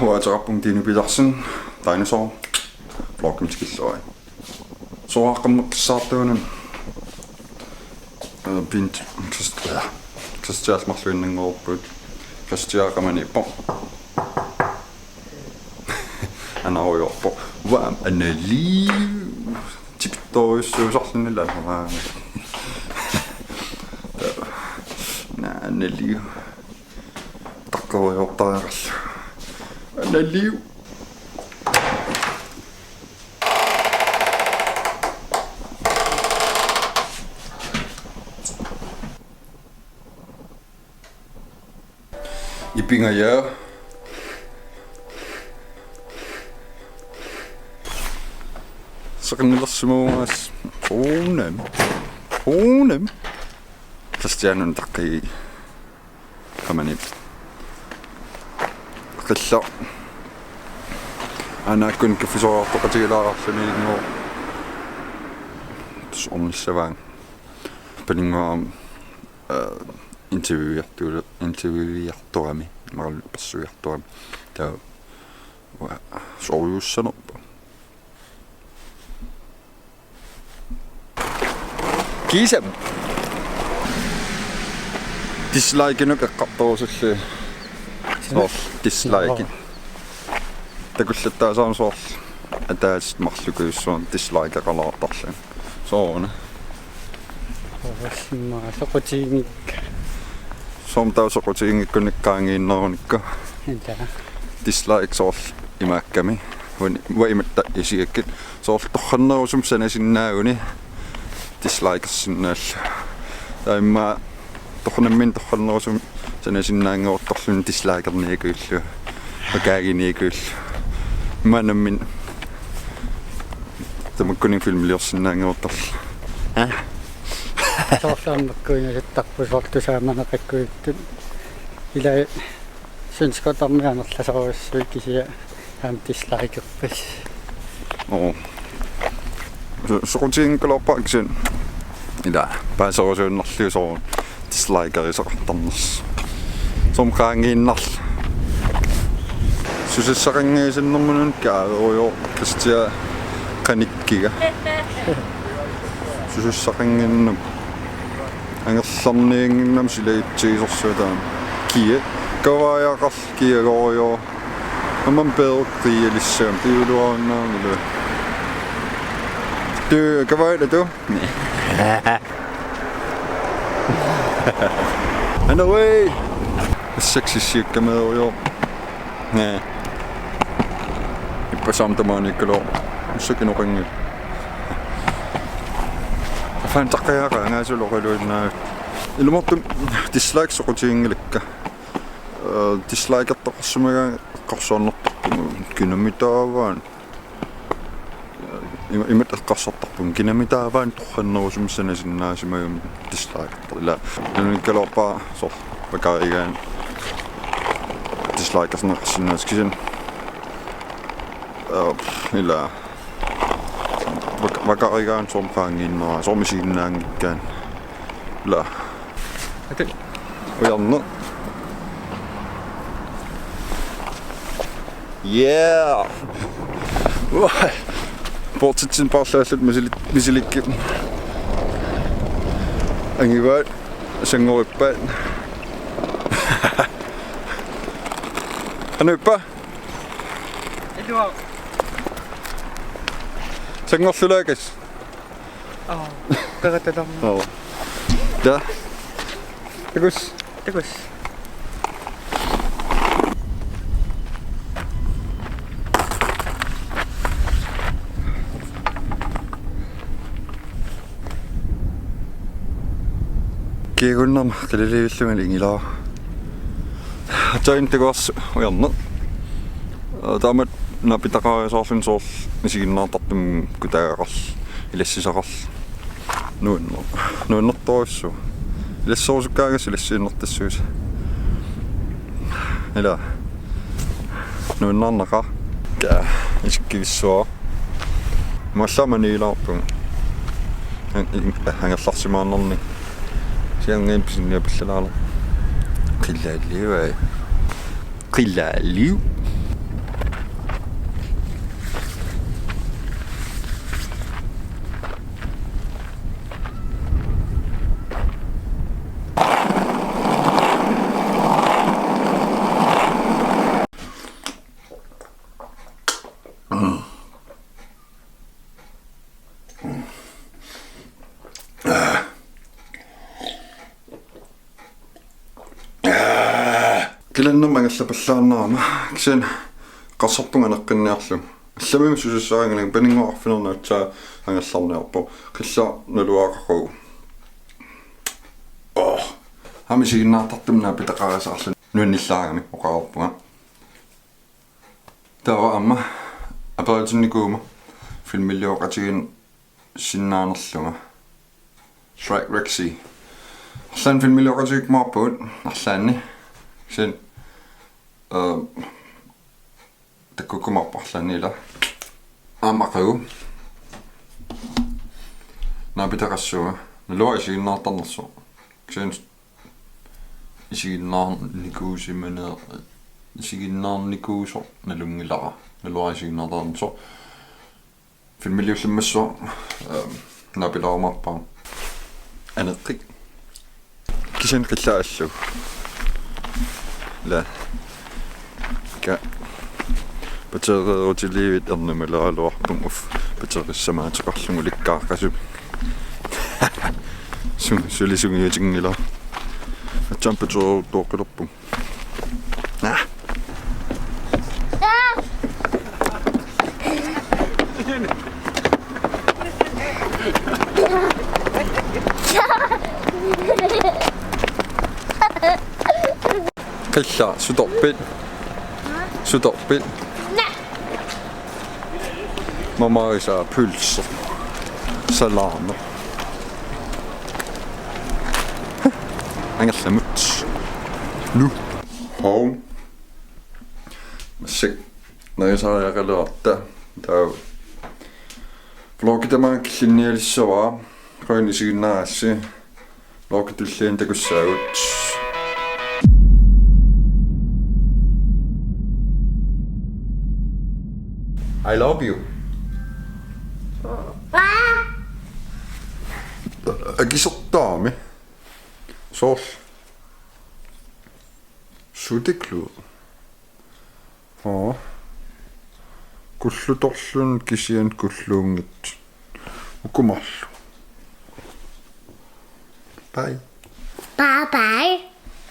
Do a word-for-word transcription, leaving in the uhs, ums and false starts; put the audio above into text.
Uatsarappunga Tine Petersen, Dinosaur, vloggimi tikilluarit. Soorlu aamma kissaartuunun, øh, Bent Christ-, øh, Christian marluinnanngorput. Christian qamaniippoq. Anarujoorpoq. Uanga analiu. Tikittorujussuusarluni lalamaa. Naa analiu. Taqqeriortariaqarlu. Analiu. Ipingaja. Seqinnilersimavugaas. Uunam. Uunam. Christianun taqqii. Qamani. Qillo. Anaakkun kaffisoriartoqatigilaarluni ingo. Tus ornissavaan. Paninnguam, øh, interviewiartu-, interviewiartorami, marluk persuiartorami. Taava, uanga, soorujussanerpoq. Kiisami. Dislike-inuk eqqartorusullugit. Soorlu dislike. Takullattaasarami soorlu ataaseq marlukujussuarnik dislike-eqalaartarluni. Sooruna. Soorlu immaqa soqutiginngik-. Soormi taava soqutiginngikkunik qaangiinnerunikku. Ila. Dislike soorlu imaakkami. Uani, uanga imatut isigakkit. Soorlu torrannerusumik sanasinnaaguni dislike-ersinnaallugu. Taava immaqa torra-, nammineq torrannerusumik sanasinnaanngeeruttorluni dislike-erniakuillugu. Vakaaginiakuillugu. Immaqa nammineq tamakkuninnga filmiliorsinnaanngeeruttorlugu. Ha? Soorlu aamma makkuinasattarput soorlu tusaamaneqakkujuttut. Ila svenskut aamma amerlasoorujussuit kisianni aamma dislike-erpassi. Oo. So-, soqutiginngikkaluarpara kisianni. Ila, paaserusuinnarlugu soorlu dislike-erisaqartarnersoq. Soormi qaangiinnarlugu. Susassaqanngiisinnermunun kaaverujoor Christian qanikkiga. Susassaqanngiinnarpoq. Angerlarniannginnami silagitsigisorsuaq taanna. Kia. Kavajaqarl-, kiagorujoor. Aamma peerup qiialissagami piuluarinnaanngilaq. Tu, kavaila tu? Anyway. Seksissiukkameerujoor. Naa. Ippassaq aamma tamaaniikkaluarpoq. Ussakinoqanngilaq. Afaan taqqajaqaanga suluqiluinnaa. Ilumoortumik dislike soqutiginngilakka. Øh, dislike-ertoqarsimagaanni eqqarsarnartarpunga kinamitaavaan. Ima-, imatut eqqarsartarpunga kinamitaavaan torrannerusumik sanasinnaasimagamik dislike-ertarlunga. Ila, nunnikkaluarpara soorlu vakarigaanni dislike-erneqarsinnaasut kisianni. Øh, ila. Vak-, vakarigaanni soormi qaangiinnera, soormi isiginnaanngikkaanni. Ila. Ati. Ujarneq. Yeah. Uai. Portitsin paarlaalluta misilik-, misilikkit. Angivaat. Sanngorippaat. Qanoq ippa? Iluaq. Sanngorlulaakas. Aa, qeratatam. Oo. Ja. Takuss. Takuss. Kiagunnarma qilaliivillunga ingilaaq. Aatsaat takuarsi ujarneq. Taamatut naapitaqariasaarluni soorlu isiginnaartartumik kutaagaqarluni, ilassisaqarluni. Nuanner-, nuannertorujussuuvoq. Ilasserusukkaagassi ilassiinnartassuusi. Ila. Nuannaarnaqaaq. Kaa, isikkivissuaq. Mallaama niilaarpunga. An-, in-, angerlarsimaarnerni. Sianngin pisinniapallalaarlu. Qilaalliuai. Qilaalliu. Kilannerma angerlapallaannarama kisianni eqqarsarpunga aneqqinniarlugu. Allamimmi susassaraangalangi paninnguaq arfineq-marlunut aatsaat angerlarniarpoq. Qilaa naluaqaqugu. Oh. Aamma isiginnaartartumik naapitaqarisaarluni nuannillaarami oqarpunga. Taava aamma aperitinnikuugama filmilioqatigiinnarsinnaanerlunga. Shrek Rexy. Arlaannik filmilioqatigiikkumaarpugut arlaanni. Kisianni, øh, takkukkumaarpoq arlaanni ila. Aamma aqagu. Naapitaqassuunga. Naluara isiginnaartarnersoq. Kisianni isiginnaarnikuusimaneq, isiginnaarnikuusoq nalunngilara. Naluara isiginnaartarnersoq. Filmiliullimmassooq, øh, naapilaarumaarpara. Aneqqik. Kisianni qilaa allugu. Ila. Ka. Battereerutiliivit ernumaleraluarpunga, uf. Batterissamaatsoqarlunga ulikkaaqqasumik. Su-, suli sungiutinngilara. Aatsaat battereeruttoqqilerpunga. Ah. Qilaa, sutorpit? Sutorpit? Mamarisaq pølse. Salami. Angerlamut. Nu. Hov. Massakkut. Narisariaqalerarta. Taava. Vlogi tamaanga killinnialissavara. Qujanaq isiginnaarassi. Vlogi tulliani takussaagut. I love you. Akisortaami. Soorlu. Sutiklu. Oo. Kullutorluni kisianni kulluunngitsoq. Uku marluk. Bye. Bye bye.